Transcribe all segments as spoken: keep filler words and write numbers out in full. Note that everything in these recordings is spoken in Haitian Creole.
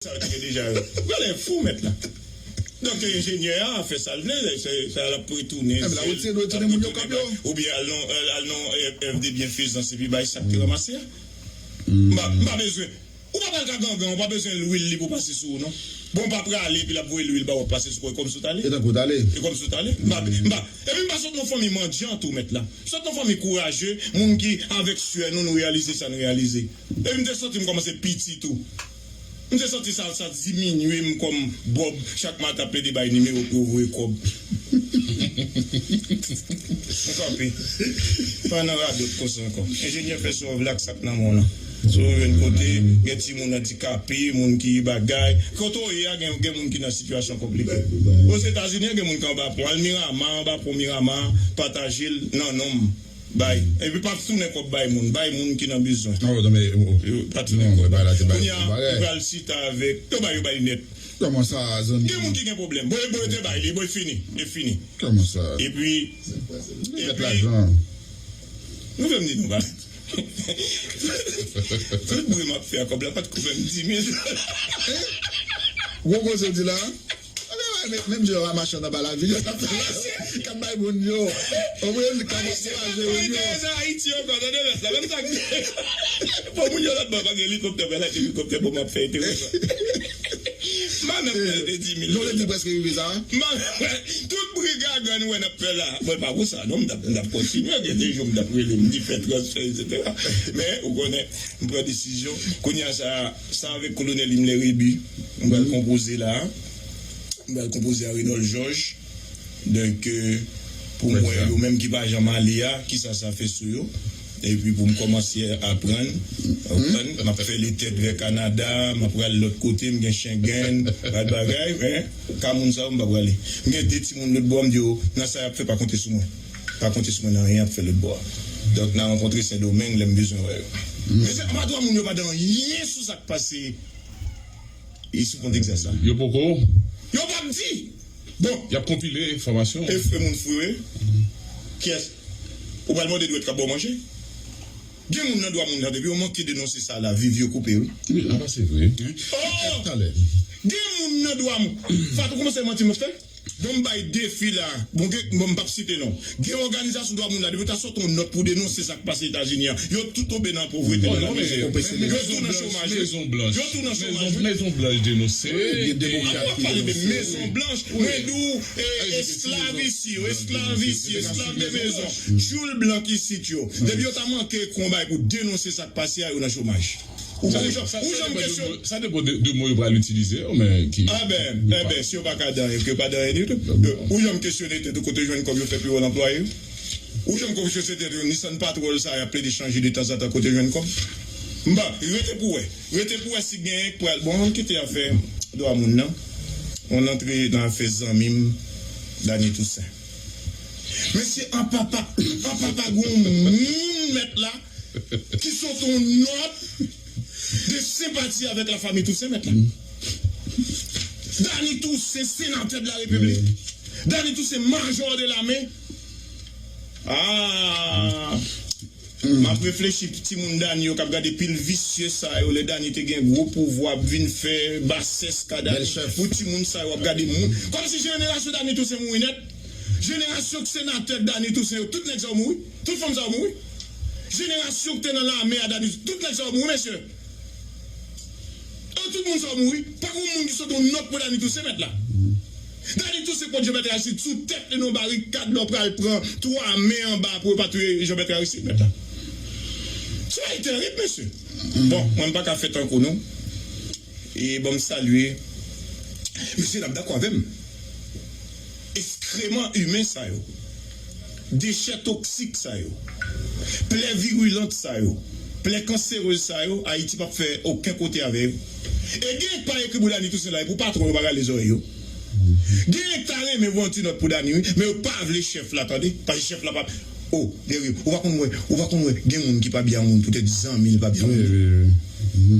Sa yo te gen deja yo. Ou genlè fou, mèt la. Donk, enjenyè a fè sa l vle, se, sa l ap retounen. Epi la, ou ti dwe retounen moun yo kòb yo. Oubyen al nan, al, al nan, eh, F D byenfezans epi bay sa k te ranmase a. M pa, m pa bezwen. Ou pa pral ka gangan, ou pa bezwen lwil li pou pase sou ou, non. Bon, pa prale epi l ap voye lwil ba ou ap pase sou kò, e kòmsi w t ale. E tankou w t ale. E kòmsi w t ale. M pa, m pa, epi m pa sot nan fanmi mandyan tou, mèt la. M sot nan fanmi kouraje, moun ki avèk swè nou, nou reyalize sa nou reyalize. Epi m te santi m kòmanse piti tou. M te santi sa, sa diminye m kòm Bob chak maten ap plede bay nimewo pou yo voye kòb. M kanpe. Pa nan radòt konsa ankò. Enjenyè fè sou w vle ak sa k nan men w lan. Si w jwenn kote, gen timoun andikape, moun ki bagay. Kote w ye a, gen, gen moun ki nan sitiyasyon konplike. Ozetazini, gen moun ki anba pon. Al Miramar, anba pon Miramar, pataje l nan non m. Bay. Epi pa tounen kòb bay moun. Bay moun ki nan bezwen. Non, non, men, oh, oh. Yo, pa tounen kòb. Kounye a, ou pral chita avèk. Yo bay, yo bay nèt. Kòman sa, zanmi? Gen moun ki gen pwoblèm. Bon, bon, yo te bay li, bon, e fini. E fini. Kòman sa? Epi, epi, nou fè m di nou, ba. Tout bri m ap fè a kòb la, pa t ko fè m di mil dola. Gwo koze w di la? Menm jan yo machann anba lavil yo t ap fè la, k ap bay moun yo. Ou konprann? K ap ankouraje moun yo. Ayiti ankò, tande rès la. Menm sa k bon, moun yo lòt bò pa gen elikoptè, men la, elikoptè, bon, m ap fè enteresan. M pa menm pral de di mil. Non, le di prèske rive sa. M pa menm pral, tout briga grann wè n ap fè la. Mwen pa pou sa, non, m t ap, m t ap kontinye, gen de jou m t ap rele, m di fè transfè, etsetera. Men, ou konnen, m pran desizyon. Kounye a sa, sa avèk Kolonèl Himmler Rébu, m pral konpoze la. M pral konpoze a Renold Georges. Donk, euh, pou m wè yo menm ki pa janm ale a, kisa sa fè sou yo. Epi pou m kòmanse aprann, aprann. M ap fè letèt vè Kanada, m ap pral lòt kote, m gen Schengen, pa t bagay, men ka moun sa yo m pa prale. M gen de timoun lòt bò, m di yo, nan sa y ap fè, pa konte sou mwen. Pa konte sou mwen nan anyen y ap fè lòt bò a. Donk, n a rankontre Sendomeng, lè m bezwen wè yo. Men se, m pa dwa moun yo pa di anyen sou sa k pase. E sou kont egzas la. Yo poko. Yo p ap di. Bon. Y ap konpile enfòmasyon. E, e moun fou yo ye? Kiyès? Ou pral mande dwèt k ap ba w manje? Gen moun nan dwa moun nan, depi yo manke denonse sa la, viv yo koupe, wi. Wi, apa se vre? Oh! Talè. Gen moun nan dwa moun. Fatou kòmanse manti m ap fè? Bon, m bay defi la. Bon, gen, bon, m p ap site non. Gen òganizasyon dwa moun la, depi yo ta sot yon nòt pou denonse sa k pase Etazini an, yo tout tonbe nan povrete, nan mizè. Yo tou nan chomaj, wi. Yo tou nan chomaj, wi. Mezon Blanch denonse. Wi, gen demokrat ki denonse. Mwen pale de Mezon Blanch, mwen di w, e, esklav isi yo, esklav isi, esklav de mezon, tchoul blan isit yo. Depi yo ta manke konba pou denonse sa k pase a, yo nan chomaj. Ou, ou janm, ou janm kesyon. Sa depann de, de mo yo pral itilize yo, men ki. A ben, e ben, si yo pa ka di anyen, ke yo pa di anyen ditou. Ou janm kesyone tèt ou kote yo jwenn kòb yo fè pi yo anplwaye yo. Ou janm kesyone tèt ou, Nissan Patrol sa y ap plede chanje de tanzantan kote yo jwenn kòb. M pa, rete pou wè. Rete pou wè si genyen k pral. Bon, ann kite afè dwa moun nan. Ann antre nan afè zanmi m, Dany Toussaint. Mesye, an papa, an papa gon moun mèt la ki sot yon nòt de senpati avèk lafanmi Toussaint mèt la. Dany Toussaint, senatè de la Repiblik. Dany Toussaint, majò de lame. Ah! M ap reflechi timoun Dany yo k ap gade pil visye sa yo, lè Dany te gen gwo pouvwa, ap vin fè basès ka Dany. Pou timoun sa yo ap gade moun. Kòmsi jenerasyon Dany Toussaint mouri nèt. Jenerasyon senatè Dany Toussaint yo, tout nèg sa yo mouri. Tout fanm sa yo mouri. Jenerasyon ki te nan lame a Dany, tout nèg sa yo mouri, mesye. Yo tout moun sa yo mouri. Pa gen yon moun ki sot yon nòt pou Dany Toussaint mèt la. Dany Toussaint kont Jean Bertrand Aristide sou tèt li nan barikad lè w pral pran twa men anba pou yo pa touye Jean Bertrand Aristide mèt la. Se bagay terib, mesye. Bon, mwen m pa ka fè tankou nou. E bon, m salye. Mesye, n ap dakò avè m. Eskreman imen sa yo, dechè toksik sa yo, plè virilant sa yo, plè kanserez sa yo, Ayiti p ap fè okenn kote avè yo. E gen k pa ekri pou Dany Toussaint la, e pou patwon yo pa rale zòrèy yo. Gen k ta renmen voye yon ti nòt pou Dany, wi, men yo pa vle chèf la tande, paske chèf la pa. Oh, Derrick, ou pa konn wè, ou pa konn wè, gen moun ki pa byen ak moun poutèt zanmi l pa byen ak moun. Wi, wi, wi.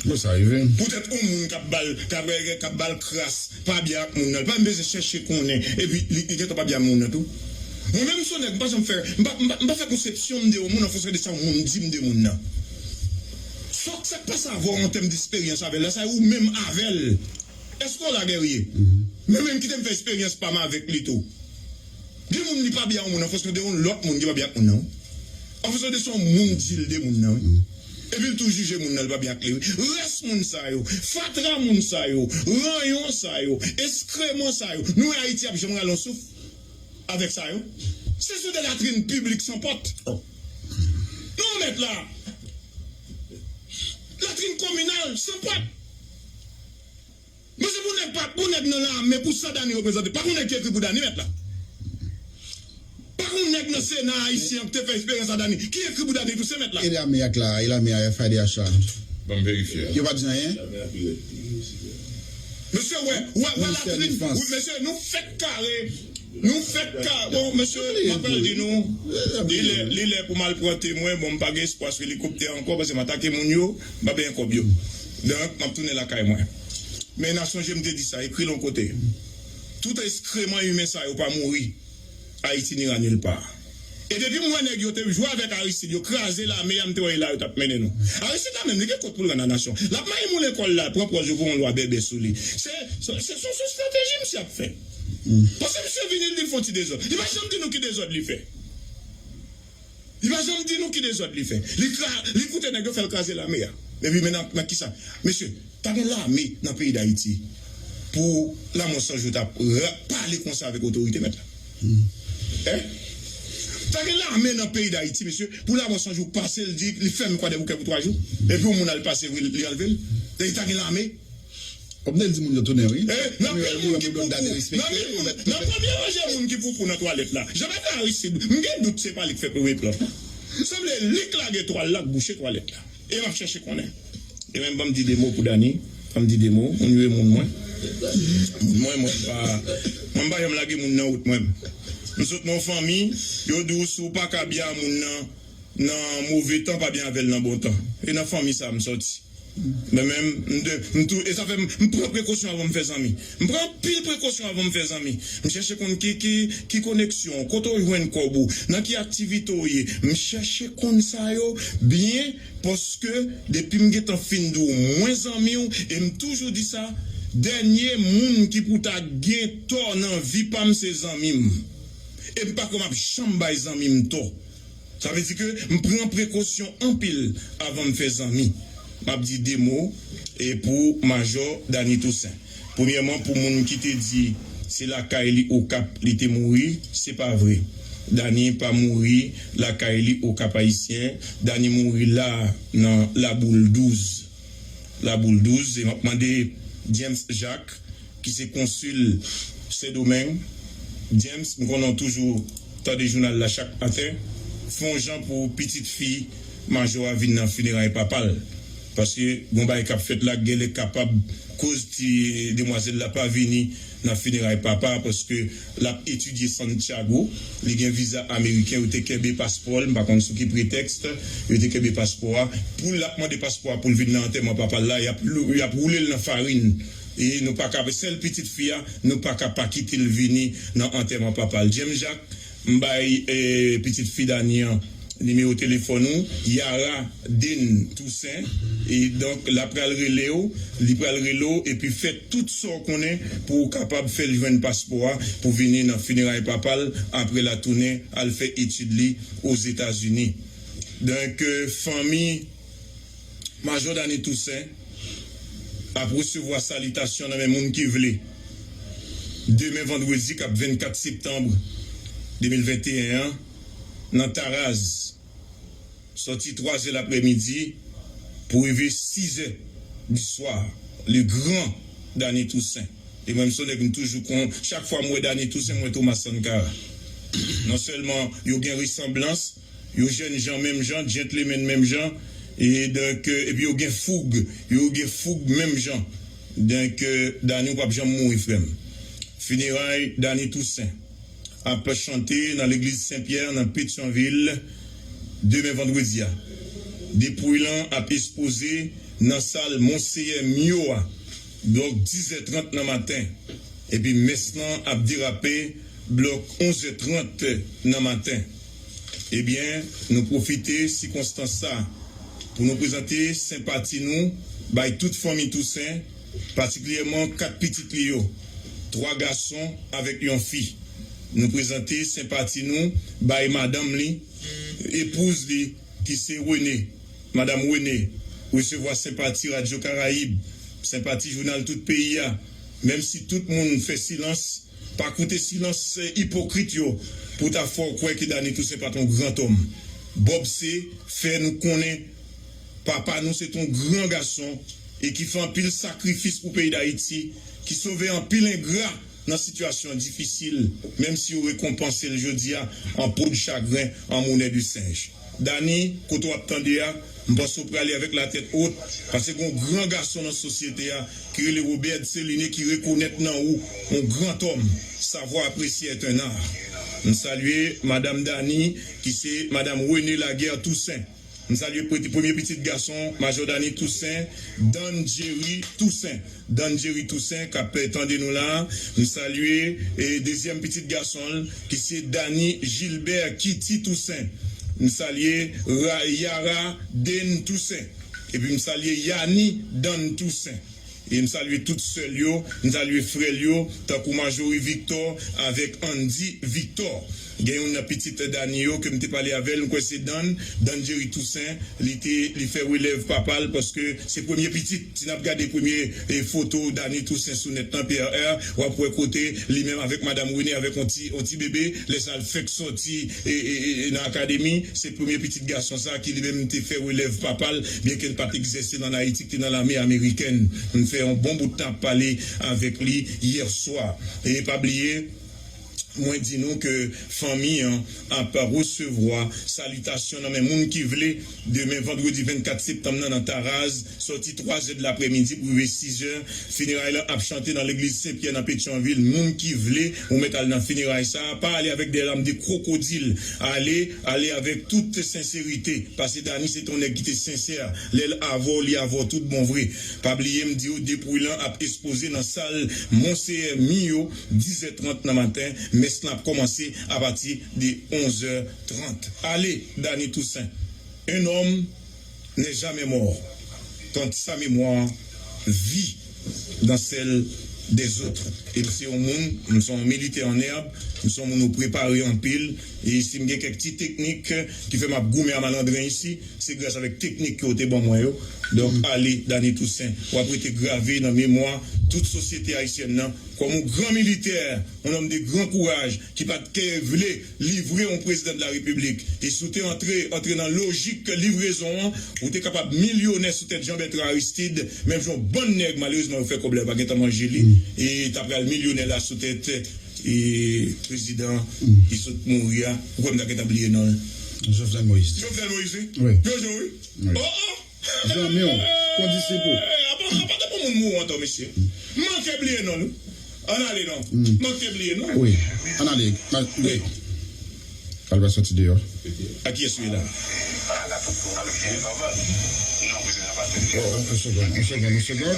Bon, sa rive. Poutèt yon moun k ap ba l, k ap, k ap ba l kras, pa byen ak moun nan. Li pa menm bezwen chèche konnen. Epi, li, li gentan pa byen ak moun nan tou. Mwen menm, m se yon nèg, m pa janm fè, m pa, m pa, m pa fè konsepsyon m de yon moun an fonksyon de sa yon moun di m de moun nan. Sa k, sa k pa sa avè w an tèm de esperyans avè l la, sa ou menm avè l. Èske w la, Guerrier? Mwen menm kite m fè esperyans pa m avèk li tou. Gen moun li pa byen a yon moun an fonksyon de yon lòt moun ki pa byen ak moun nan, wi. An fonksyon de se yon moun di l de moun nan, wi. Epi l tou jije moun nan li pa byen ak li, wi. Rès moun sa yo, fatra moun sa yo, ranyon sa yo, eskreman sa yo, nou wè Ayiti ap janm rale yon souf avèk sa yo? Se sou de latrin piblik san pòt. Non, mèt la. Latrin kominal san pòt. Men se pou nèg pa, pou nèg nan lame, pou sa Dany reprezante. Pa pou nèg ki ekri pou Dany, mèt la. Pa pou nèg nan Sena ayisyen an ki te fè esperyans a Dany, ki ekri pou Dany Toussaint, mèt la. E lame ak la, e lame a F I D H la. Ban m verifye. Yo pa di anyen? Mesye, wè, wè, wè latrin. Wi, mesye, nou fèk kare. Nou fèk ka, bon, mesye, m ap pral di nou, li lè, li lè pou m al pran temwen, bon, m pa gen espwa sou elikoptè ankò, paske m atake moun yo, m pa benyen kòb yo. Donk, m ap tounen lakay mwen. Men n a sonje m te di sa, ekri l yon kote. Tout eskreman imen sa yo pa mouri, Ayiti n'ira nulle part. E depi m wè nèg yo te jwe avèk Aristide, yo kraze lame a, m te wè e la yo t ap mennen nou. Aristide la menm, li gen kont pou l rann a nasyon. L ap mayi moulen kò l la, pran pòz yo pou yon lwa bèbè sou li. Se, se, se, se, se estrateji misye ap fè. Paske misye vini, li di l fè yon ti dezòd. Li pa janm di nou ki dezòd li fè. Li pa janm di nou ki dezòd li fè. Li kra-, li koute nèg yo fè l kraze lame a. Epi men nan, nan kisa? Mesye, ta gen lame nan peyi Dayiti pou Lanmò San Jou t ap ra-, pale konsa avèk otorite, mèt la. Hein? Ta gen lame nan peyi Dayiti, mesye, pou Lanmò San Jou pase l di li fèmen Kwadèboukè pou twa jou. Epi yon moun al pase, wi, li anlve l. Dayiti ta gen lame. W ap di moun yo tounen, wi. Eh, nan pil moun ki poupou, nan pil moun, nan premye ranje moun ki poupou nan twalèt la, Jean Bertrand Aristide, m gen dout se pa li k fè premye plan. Sanble li k lage twal la k bouche twalèt la. E m ap chèche konnen. E menm ban m di de mo pou Dany, ban m di de mo, moun yo e moun mwen. Moun mwen, mwen pa, mwen pa janm lage moun nan wout mwen. M sot nan yon fanmi, yo di w si w pa ka byen a moun nan, nan move tan, pa byen avè l nan bon tan. E nan fanmi sa a m sòti. Men menm, m de, m tou, e sa fè m, m pran prekosyon avan m fè zanmi. M pran anpil prekosyon avan m fè zanmi. M chèche konn ki, ki, ki koneksyon, kote w jwenn kòb ou, nan ki aktivite w ye. M chèche konn sa yo byen, paske depi m gentan fin di w mwen zanmi w, e m toujou di sa, dènye moun ki pou ta gen tò nan vi pa m se zanmi m. E m pa kwè m ap janm bay zanmi m tò. Sa vle di ke m pran prekosyon anpil avan m fè zanmi. M ap di de mo, e pou Majò Dany Toussaint. Premyèman, pou moun ki te di se lakay li Okap li te mouri, se pa vre. Dany pa mouri lakay li Okap Ayisyen. Dany mouri la, nan Laboul douz. Laboul douz, e m ap mande James Jacques, ki se konsil Sendomeng. James, m konnen w toujou tande jounal la chak maten. Fè yon jan pou pitit fi majò a vin nan fineray papa l. Paske gon bagay k ap fèt la, k genlè kapab koz ti demwazèl la pa vini nan fineray papa, paske l ap etidye Santiago. Li gen viza ameriken, yo te kenbe paspò l, m pa konn sou ki pretèks, yo te kenbe paspò a. Pou l ap mande paspò a pou l vin nan antèman papa l la, y ap lou-, y ap woule l nan farin. E nou pa ka, sèl pitit fi a, nou pa ka pa kite l vini nan antèman papa l. James Jacques, m bay, eh, pitit fi Dany an nimewo telefòn ou, Yara Dean Toussaint. E donk, l ap pral rele w, li pral rele w, epi fè tout sa w konnen pou w kapab fè l jwenn paspò a pou vini nan fineray papa l, apre l a tounen al fè etid li Ozetazini. Donk, eh, fanmi Majò Dany Toussaint ap resevwa salitasyon nan men moun ki vle. Demen vandredi k ap vennkat septanm de mil venteyen an, nan Taraz, sòti twazè laprèmidi pou rive sizè di swa, le gran Dany Toussaint. E mwen, m se yon nèg, m toujou kon, chak fwa m wè Dany Toussaint, m wè Thomas Sankara. Non sèlman yo gen resanblans, yo jènjan menm jan, gentleman menm jan, e donk, euh, epi yo gen foug, yo gen foug menm jan. Donk, euh, Dany, ou p ap janm mouri, frè m. Fineray Dany Toussaint ap chante nan legliz Sen Pyè nan Petyonvil demen vandredi a. Depouy lan ap espoze nan sal Monseyè Miot a, blòk dizè trant nan maten. Epi mès lan ap derape blòk onzè trant nan maten. Ebyen, nou pwofite sikonstans sa Pou nou prezante senpati nou bay tout fanmi Tousen, patikilyèman kat pitit li yo, twa gason avèk yon fi. Nou prezante senpati nou bay madanm li, epouz li, ki se Rene. Madanm Rene resevwa senpati Radyo Karayib, senpati jounal tout peyi a. Menm si tout moun fè silans, pa koute silans ipokrit yo pou ta fè w kwè ke Dany Toussaint pa t yon gran òm. Bob se fè nou konnen papa nou se t yon gran gason e ki fè anpil sakrifis pou peyi Dayiti, ki sove anpil engra nan sitiyasyon difisil, menm si yo rekonpanse l jodi a an po de chagren, an monnaie de singe. Dany, kote w ap tande a, m panse w prale avèk latèt wot, paske gen yon gran gason nan sosyete a ki rele Robert Céliné ki rekonèt nan ou yon gran òm. Savoir apprécier est un art. M salye madanm Dany, ki se madanm René Laguerre Toussaint. M salye premye pitit gason Majò Dany Toussaint, Dan Jerry Toussaint. Dan Jerry Toussaint k ap tande nou la. M salye e dezyèm pitit gason l ki se Dany Gilbert Kitty Toussaint. M salye Ra- Yara Dane Toussaint. Epi m salye Yani Dan Toussaint. E m salye tout sè l yo, m salye frè l yo, tankou Marjorie Victor avèk Andy Victor. Gen youn nan pitit Dany yo ke m te pale avè l, m kwè se Dan, Dan Jerry Toussaint, li te, li fè relèv papa l paske se premye pitit. Si n ap gade premye e, foto Dany Toussaint sou nèt nan, P R R, w ap wè kote li menm avèk madanm René avèk yon ti, yon ti bebe, lè sa l fèk sòti e, e, e, nan akademi, se premye pitit gason sa ki li menm te fè relèv papa l, byenke l pa t egzèse nan Ayiti, ki te nan lame amerikèn. M fè yon bon bout tan ap pale avèk li yè swa. E pa bliye, mwen di nou ke fanmi an ap resevwa salitasyon nan men moun ki vle. Demen, vandredi vennkat septanm nan, nan Taraz, sòti twa zè de laprèmidi pou rive sis zè, fineray lan ap chante nan legliz Sen Pyè nan Petyonvil. Moun ki vle, ou mèt al nan fineray sa a, pa ale avèk de lam de kwokodil. Ale, ale avèk tout senserite, paske Dany se t yon nèg ki te sensè. Lè l avè w, li avè w tout bon vre. Pa bliye m di w, depouy lan ap ekspoze nan sal Monseyè Miyo, dizè trant nan maten. Mès lan ap kòmanse apati de onzè trant. Ale, Dany Toussaint. Un homme n'est jamais mort quand sa mémoire vit dans celle des autres. E m se yon moun, m se yon militè an èb, m se yon moun ou prepare anpil, e si m gen kèk ti teknik ki fè m ap goumen a malandren isi, se gras avèk teknik ke w te ban mwen yo. Donk, ale, Dany Toussaint, w ap rete grave nan memwa tout sosyete ayisyèn nan kòm yon gran militè, yon nonm de gran kouraj ki pa t ke vle livre yon prezidan de la repiblik. E si w te antre, antre nan lojik livrezon an, ou te kapab milyonè sou tèt Jean Bertrand Aristide, menm jan yon bann nèg, malerezman, yo fè kòb la, yo pa gentan manje li, e ta pral milyonè la sou tèt e, prezidan ki sot mouri a. Ou kwè m ta gentan bliye non l? Jovenel Moïse. Jovenel Moïse, wi. Wi. Jojo, wi. Wi. Oh, oh! Zanmi w, kondisip ou. Apa, apa te bon moun mouri ankò, mesye? M manke bliye non l, wi. Ann ale non. M manke bliye non l. Wi. Ann ale. Wi. Al va sòti deyò. A kiyès ou ye la? Oh, oh, yon segonn, yon segonn, yon segonn.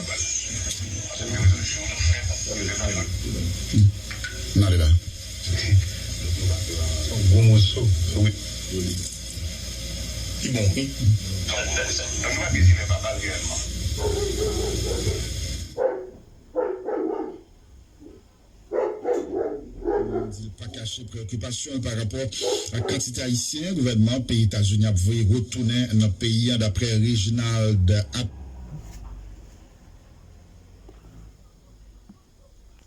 Ann ale la. Gwo moso. Wi. Li bon, wi. Di l pa kache preyokipasyon l pa rapò ak kantite Ayisyen gouvènman peyi Etazini ap voye retounen nan peyi a, daprè Reginald At-